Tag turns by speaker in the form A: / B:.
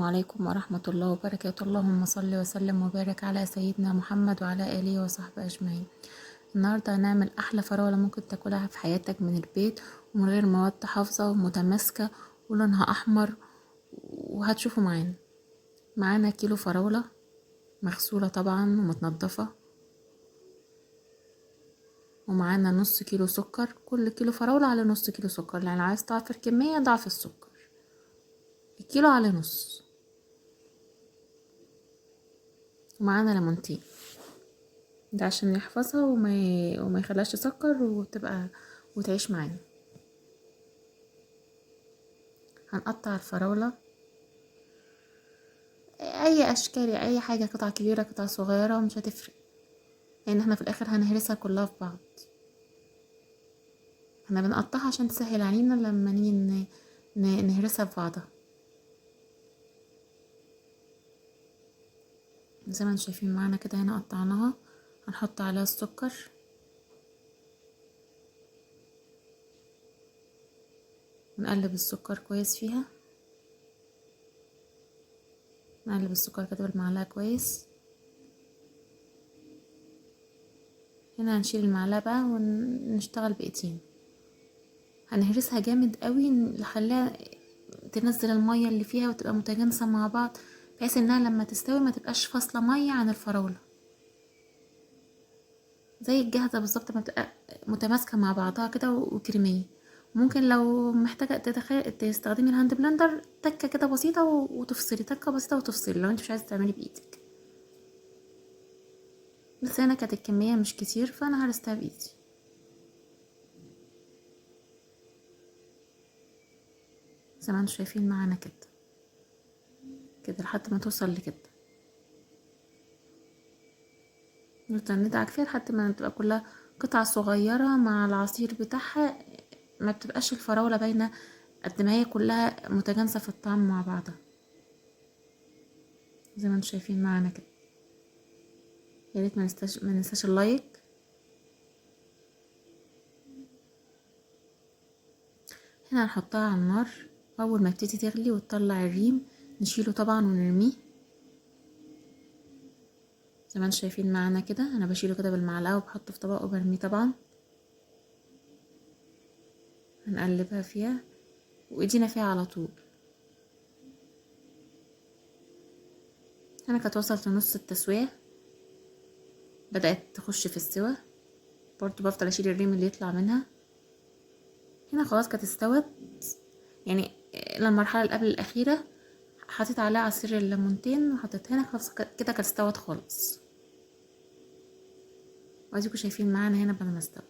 A: عليكم ورحمة الله وبركاته. اللهم صل وسلم وبارك على سيدنا محمد وعلى آله وصحبه أجمعين. النهاردة هنعمل أحلى فراولة ممكن تاكلها في حياتك من البيت ومن غير مواد حافظة ومتماسكة ولونها أحمر، وهتشوفوا معانا. معانا كيلو فراولة مغسولة طبعا ومتنضفة، ومعانا نص كيلو سكر. كل كيلو فراولة على نص كيلو سكر، لأن عايز تضعف الكمية ضعف السكر، الكيلو على نص. ومعانا ليمونتين، ده عشان يحفظها وما يخليهاش تسكر وتعيش معانا. هنقطع الفراولة اي اشكال، اي حاجة، قطعة كبيرة قطعة صغيرة مش هتفرق، لان احنا في الاخر هنهرسها كلها في بعض. احنا بنقطعها عشان تسهل علينا لما نيجي نهرسها في بعضها. زي ما انتم شايفين معانا كده، هنا قطعناها. هنحط عليها السكر، ونقلب السكر كويس فيها، نقلب السكر كده بالمعلقة كويس. هنا هنشيل المعلقة بقى ونشتغل بايدينا. هنهرسها جامد قوي، نخليها تنزل المية اللي فيها وتبقى متجانسة مع بعض، بحيث انها لما تستوي ما تبقاش فاصلة مية عن الفراولة، زي الجاهزة بالظبط، ما بتبقى متماسكة مع بعضها كده وكريمية. ممكن لو محتاجة تستخدمي ال hand blender، تكة كده بسيطة وتفصلي، تكة بسيطة وتفصلي لو انت مش عايزة تعملي بإيدك. بس هنا كانت الكمية مش كتير فأنا هرستها بإيدي. زي ما انتم شايفين معانا كده كده لحد ما توصل لكده، نفضل ندعك فيها لحد ما تبقى كلها قطع صغيرة مع العصير بتاعها، ما بتبقاش الفراولة باينة قد ما هي كلها متجانسة في الطعم مع بعضها. زي ما انتم شايفين معانا كده. يا ريت ما ننساش اللايك. هنا هنحطها على النار، اول ما تبتدي تغلي وتطلع الريم نشيله طبعا ونرميه. زي ما انتم شايفين معانا كده، انا بشيله كده بالمعلقه وبحطه في طبق وبرميه طبعا. هنقلبها فيها وايدينا فيها على طول. هنا كانت وصلت لنص التسويه، بدات تخش في السوا. برضو بفضل اشيل الريم اللي يطلع منها. هنا خلاص كانت استوت، للمرحله اللي قبل الاخيره. حطيت عليها عصير الليمونتين وحطيت هنا، خلاص كده كانت استوت خالص. واديكوا شايفين معانا هنا بعد ما استوت.